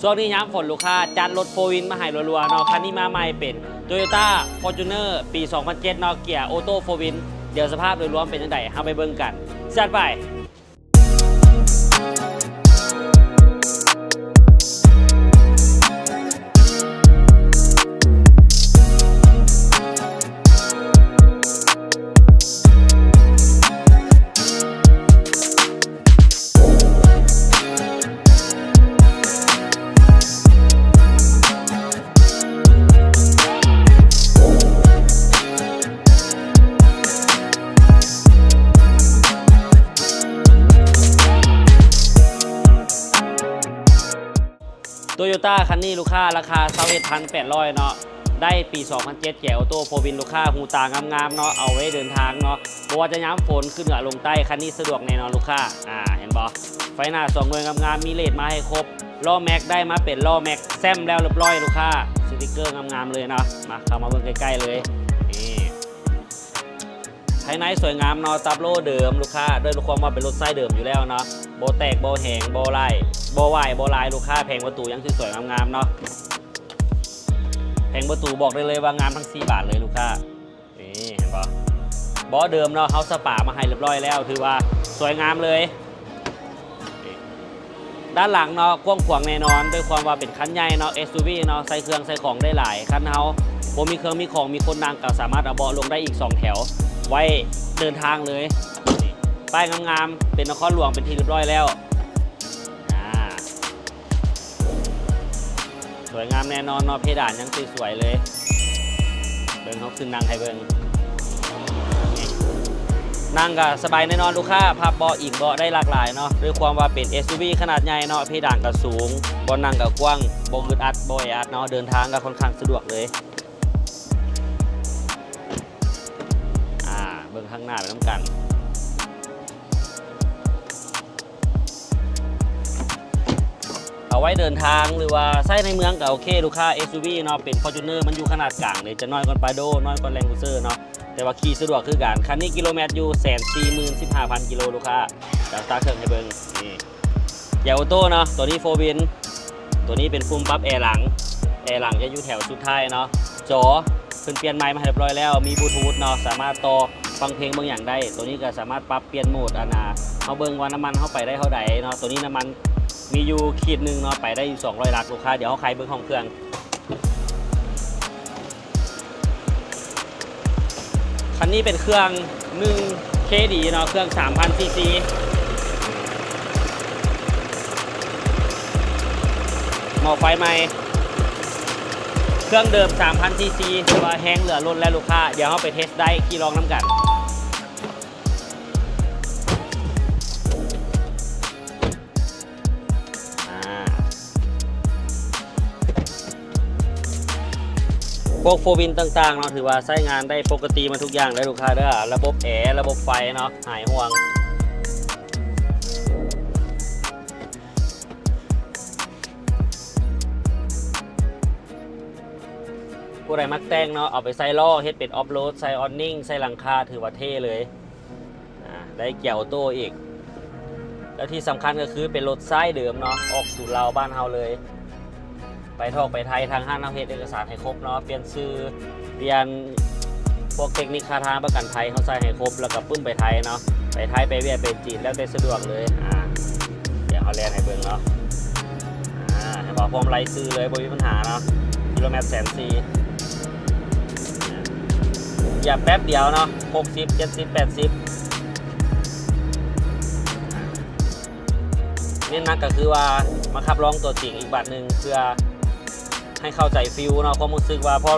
ຊ່ວງນີ້ຍາມຝົນ ລູກຄ້າຈັດລົດໂຟວີນມາໃຫ້ລັວໆເນາະ. ຄັນນີ້ມາໃໝ່ເປັນ Toyota Fortuner ປີສອງພັນເຈັດເນາະ, ເກຍໂອໂຕ້ໂຟວີນ. ດຽວສະພາບໂດຍລວມເປັນຈັ່ງໃດ ເຮົາໄປເບິ່ງກັນ. ຈັດໄປ. Toyota ຄັນນີ້ລູກຄ້າ ລາຄາຊາວເອັດພັນແປດຮ້ອຍເນາະ, ໄດ້ປີສອງພັນເຈັດ ເກຍໂອໂຕ້ໂຟວີນ ລູກຄ້າ. ຫູຕາງາມໆເນາະ, ເອົາໄວ້ເດີນທາງເນາະ, ບໍ່ວ່າຈະຍາມຝົນ ຂຶ້ນເໜືອລົງໃຕ້ ຄັນນີ້ສະດວກແນ່ນອນລູກຄ້າ. ອາ ເຫັນບໍ່ ໄຟໜ້າສອງໜ່ວຍງາມໆ, ມີເລດມາໃຫ້ຄົບ, ລໍ້ແມັກໄດ້ມາເປັນລໍ້ແມັກແຊັມແລ້ວຮຽບຮ້ອຍລູກຄ້າ, ສະຕິກເກີງາມໆເລີຍເນາະ. ມາ ເຂົ້າມາເບິ່ງໃກ້ໆເລີຍ. ນີ້ ພາຍໃນສວຍງາມເນາະ, ຕັບໂລ້ເດີມລູກຄ້າ, ດ້ວຍຄວາມວ່າເປັນລົດຊາຍເດີມຢູ່ແລ້ວເນາະ, ບໍ່ແຕກ ບໍ່ແຫງ ບໍ່ລາຍ ບໍ່ວາຍ ບໍ່ລາຍລູກຄ້າ. ແຜງປະຕູຍັງສວຍໆງາມໆເນາະ, ແຜງປະຕູບອກໄດ້ເລີຍວ່າງາມທັງສີ່ບານເລີຍລູກຄ້າ. ນີ້ເຫັນບໍ່ ເບາະເດີມເນາະ, ເຮົາສະປາມາໃຫ້ຮຽບຮ້ອຍແລ້ວ, ຖືວ່າສວຍງາມເລີຍ. ດ້ານຫຼັງເນາະ ກວ້າງຂວາງແນ່ນອນ ດ້ວຍຄວາມວ່າເປັນຄັນໃຫຍ່ເນາະ, ເອັສຢູວີເນາະ, ໃສ່ເຄື່ອງໃສ່ຂອງໄດ້ຫຼາຍ. ຄັນເຮົາບໍ່ມີເຄື່ອງມີຂອງ ມີຄົນນັ່ງ ກໍສາມາດເອົາເບາະລົງໄດ້ອີກສອງແຖວ ໄວ້ເດີນທາງເລີຍ. ປ້າຍງາມໆ ເປັນນະຄອນຫຼວງເປັນທີ່ຮຽບຮ້ອຍແລ້ວ. ອາ ສວຍງາມແນ່ນອນເນາະ, ເພດານຍັງສວຍໆເລີຍ. ເບິ່ງ ເຮົາຂຶ້ນນັ່ງໃຫ້ເບິ່ງ. ນີ້ ນັ່ງກໍສະບາຍແນ່ນອນລູກຄ້າ, ພັບເບາະ ອີງເບາະໄດ້ຫຼາກຫຼາຍເນາະ. ດ້ວຍຄວາມວ່າເປັນ ເອັສຢູວີ ຂະໜາດໃຫຍ່ເນາະ, ເພດານກໍສູງ, ບ່ອນນັ່ງກໍກວ້າງ, ບໍ່ອຶດອັດ ບໍ່ແອອັດເນາະ, ເດີນທາງກໍຄ່ອນຂ້າງສະດວກເລີຍ. ອາ ເບິ່ງຂ້າງໜ້າໄປນຳກັນ. ເອົາໄວ້ເດີນທາງ ຫຼືວ່າໃຊ້ໃນເມືອງກໍໂອເຄລູກຄ້າ. ເອັສຢູວີເນາະ ເປັນຟໍຈູນເນີ ມັນຢູ່ຂະໜາດກາງເດ້, ຈະນ້ອຍກວ່າປາໂດ ນ້ອຍກວ່າແລັນຄຣູເຊີເນາະ, ແຕ່ວ່າຂີ່ສະດວກຄືກັນ. ຄັນນີ້ກິໂລແມັດຢູ່ແສນສີ່ໝື່ນສິບຫ້າພັນກິໂລລູກຄ້າ. ດຽວສະຕາດເຄື່ອງໃຫ້ເບິ່ງ. ນີ້ ເກຍໂອໂຕ້ເນາະ, ຕົວນີ້ໂຟວີນ, ຕົວນີ້ເປັນປຸ່ມປັບແອຫຼັງ, ແອຫຼັງຈະຢູ່ແຖວສຸດທ້າຍເນາະ. ຈໍເພິ່ນປ່ຽນໃໝ່ມາໃຫ້ຮຽບຮ້ອຍແລ້ວ, ມີບລູທູດເນາະ, ສາມາດຕໍ່ຟັງເພງເບິ່ງຫຍັງໄດ້. ຕົວນີ້ກໍສາມາດປັບປ່ຽນໂໝດ ອັນນ່າ ເຮົາເບິ່ງວ່ານ້ຳມັນເຮົາໄປໄດ້ເທົ່າໃດເນາະ. ຕົວນີ້ນ້ຳມັນມີຢູ່ຂີດໜຶ່ງເນາະ, ໄປໄດ້ຢູ່ສອງຮ້ອຍຫຼັກລູກຄ້າ. ດຽວເຮົາໄຂເບິ່ງຫ້ອງເຄື່ອງ. ຄັນນີ້ເປັນເຄື່ອງໜຶ່ງເຄດີເນາະ, ເຄື່ອງສາມພັນຊີຊີ, ໝໍ້ໄຟໃໝ່, ເຄື່ອງເດີມສາມພັນຊີຊີ, ຖືວ່າແຮງເຫຼືອລົ້ນແລ້ວລູກຄ້າ. ດຽວເຮົາໄປເທສໄດຣຟ໌ຂີ່ລອງນຳກັນ. ອາ ພວກໂຟວີນຕ່າງໆເນາະ ຖືວ່າໃຊ້ງານໄດ້ປົກກະຕິໝົດທຸກຢ່າງເດີລູກຄ້າເດີ, ລະບົບແອ ລະບົບໄຟເນາະ ຫາຍຫ່ວງ. ຜູ້ໃດມັກແຕ່ງເນາະ ເອົາໄປໃສ່ລໍ້ ເຮັດເປັນອອຟໂຣດ ໃສ່ອອນນິງ ໃສ່ຫຼັງຄາ ຖືວ່າເທ່ເລີຍ. ອາ ໄດ້ເກຍໂອໂຕ້ອີກ ແລ້ວທີ່ສຳຄັນກໍຄືເປັນລົດຊາຍເດີມເນາະ ອອກສູນລາວບ້ານເຮົາເລີຍ. ໄປທອກໄປໄທ ທາງຮ້ານເຮົາເຮັດເອກະສານໃຫ້ຄົບເນາະ, ປ່ຽນຊື່ ປ່ຽນພວກເຕັກນິກຄ່າທາງປະກັນໄພ ເຮົາໃສ່ໃຫ້ຄົບ ແລ້ວກໍປຶ້ມໄປໄທເນາະ, ໄປໄທ ໄປຫວຽດ ໄປຈີນ ແລ້ວແຕ່ສະດວກເລີຍ. ອາ ດຽວເຮົາແລ່ນໃຫ້ເບິ່ງເນາະ. ອາ ເຫັນບໍ່ ພວງມາໄລຊື່ເລີຍ ບໍ່ມີບັນຫາເນາະ, ກິໂລແມັດແສນສີ່. ຢາກແປັບດຽວເນາະ ຫົກສິບ ເຈັດສິບ ແປດສິບ. ເນັ້ນໜັກກໍຄືວ່າມາຂັບລອງຕົວຈິງອີກບາດໜຶ່ງ ເພື່ອໃຫ້ເຂົ້າໃຈຟີລເນາະ ຄວາມຮູ້ສຶກວ່າ ເພາະ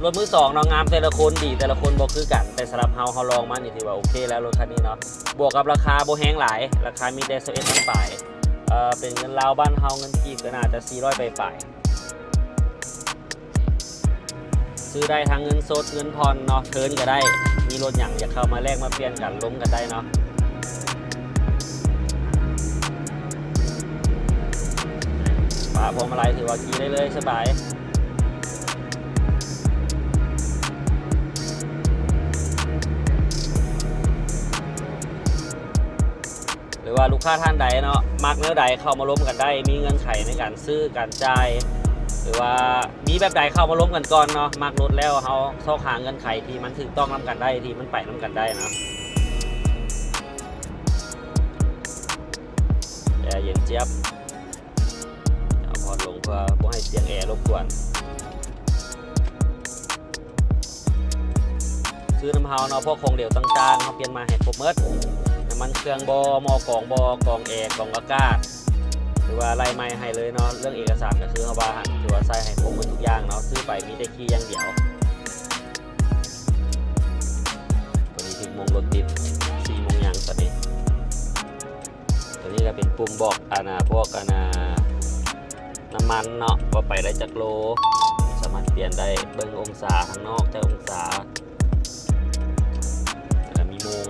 ລົດມືສອງເນາະ ງາມແຕ່ລະຄົນ ດີແຕ່ລະຄົນບໍ່ຄືກັນ. ແຕ່ສຳລັບເຮົາ ເຮົາລອງມານີ້ຖືວ່າໂອເຄແລ້ວ ລົດຄັນນີ້ເນາະ, ບວກກັບລາຄາບໍ່ແຮງຫຼາຍ, ລາຄາມີແຕ່ຊາວເອັດພັນປາຍ. ເອີ ເປັນເງິນລາວບ້ານເຮົາ ເງິນກີບກໍໜ້າຈະສີ່ຮ້ອຍປາຍໆ. ຊື້ໄດ້ທັງເງິນສົດ ເງິນຜ່ອນເນາະ, ເທີນກໍໄດ້. ມີລົດຫຍັງຢາກເຂົ້າມາແລກມາປ່ຽນກັນ ລົມກັນໄດ້ເນາະ. ປະພວງມາໄລ ຖືວ່າຂີ່ໄດ້ເລີຍ ສະບາຍ. ຫຼື ວ່າລູກຄ້າທ່ານໃດເນາະ ມັກແນວໃດເຂົ້າມາລົມກັນໄດ້ ມີເງື່ອນໄຂໃນການຊື້ການຈ່າຍ ຫຼືວ່າມີແບບໃດເຂົ້າມາລົມກັນກ່ອນເນາະ. ມັກລົດແລ້ວເຮົາຊອກຫາເງື່ອນໄຂທີ່ມັນຖືກຕ້ອງນຳກັນໄດ້ ທີ່ມັນໄປນຳກັນໄດ້ເນາະ. ແອເຢັນຈຽບ ເອົາຜ່ອນລົງເພື່ອບໍ່ໃຫ້ສຽງແອລົບກວນ. ຊື້ນຳເຮົາເນາະ ພວກຂອງເຫຼວຕ່າງໆ ເຮົາປ່ຽນມາໃຫ້ຄົບໝົດ ນ້ຳມັນເຄື່ອງບໍ ໝໍ້ກອງບໍ ກອງແອ ກອງອາກາດ ຖືວ່າໄລ່ໃໝ່ໃຫ້ເລີຍເນາະ. ເລື່ອງເອກະສານກໍຄືເຮົາວ່າຫັ້ນ ຖືວ່າໃສ່ໃຫ້ຄົບໝົດທຸກຢ່າງເນາະ ຊື້ໄປມີແຕ່ຂີ່ຢ່າງດຽວ. ຕອນນີ້ຖືກໂມງລົດຕິດ ສີ່ໂມງຫຍັງຕອນນີ້. ຕົວນີ້ກໍເປັນປຸ່ມບອກ ອັນນ່າ ພວກ ອັນນ່າ ນ້ຳມັນເນາະ ວ່າໄປໄດ້ຈັກໂລ ສາມາດປ່ຽນໄດ້. ເບິ່ງອົງສາທາງນອກ ຈັກອົງສາ ແລ້ວກໍມີໂມງ.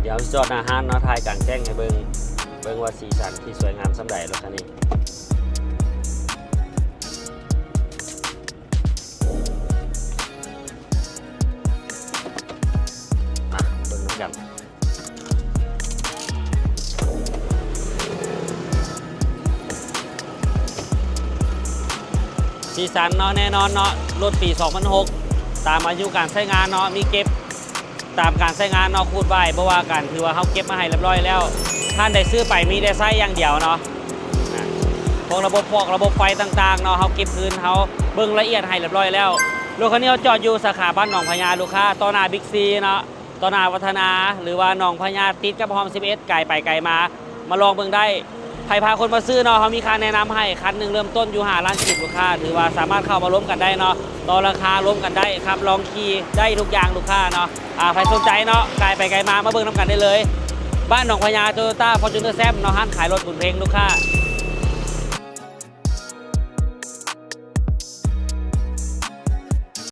ດຽວຊິຈອດໜ້າຮ້ານເນາະ ຖ່າຍກາງແຈ້ງໃຫ້ເບິ່ງ ເບິ່ງວ່າສີສັນທີ່ສວຍງາມສ່ຳໃດ ລົດຄັນນີ້. ມາເບິ່ງນຳກັນ ສີສັນເນາະ ແນ່ນອນເນາະ ລົດປີສອງພັນຫົກ ຕາມອາຍຸການໃຊ້ງານເນາະ ມີເກັບຕາມການໃຊ້ງານເນາະ ຂູດຫວາຍບໍ່ວ່າກັນ ຖືວ່າເຮົາເກັບມາໃຫ້ລຽບຮ້ອຍແລ້ວ. ທ່ານໃດຊື້ໄປມີແຕ່ໃຊ້ຢ່າງດຽວເນາະ. ອາ ພວກລະບົບຟອກ ລະບົບໄຟຕ່າງໆເນາະ ເຮົາເກັບຄືນ ເຮົາເບິ່ງລະອຽດໃຫ້ລຽບຮ້ອຍແລ້ວ. ລົດຄັນນີ້ເຮົາຈອດຢູ່ສາຂາບ້ານໜອງພະຍາ ລູກຄ້າ ຕໍ່ໜ້າບິກຊີເນາະ ຕໍ່ໜ້າວັດທະນາ ຫຼືວ່າໜອງພະຍາ ຕິດກັບຮ່ອມສິບເອັດ ກາຍໄປກາຍມາ ມາລອງເບິ່ງໄດ້. ໃຜພາຄົນມາຊື້ເນາະ ເຮົາມີຄ່າແນະນຳໃຫ້ ຄັນໜຶ່ງເລີ່ມຕົ້ນຢູ່ຫ້າລ້ານກີບ ລູກຄ້າ ຖືວ່າສາມາດເຂົ້າມາລົມກັນໄດ້ເນາະ ຕໍ່ລາຄາລົມກັນໄດ້ ຂັບລອງຂີ່ໄດ້ທຸກຢ່າງ ລູກຄ້າເນາະ. ອາ ໃຜສົນໃຈເນາະ ກາຍໄປກາຍມາ ມາເບິ່ງນຳກັນໄດ້ເລີຍ. ບ້ານໜອງພະຍາ ໂຕໂຍຕ້າ ຟໍຈູນເນີ ແຊມເນາະ ຮ້ານຂາຍລົດບຸນເພັງ ລູກຄ້າ.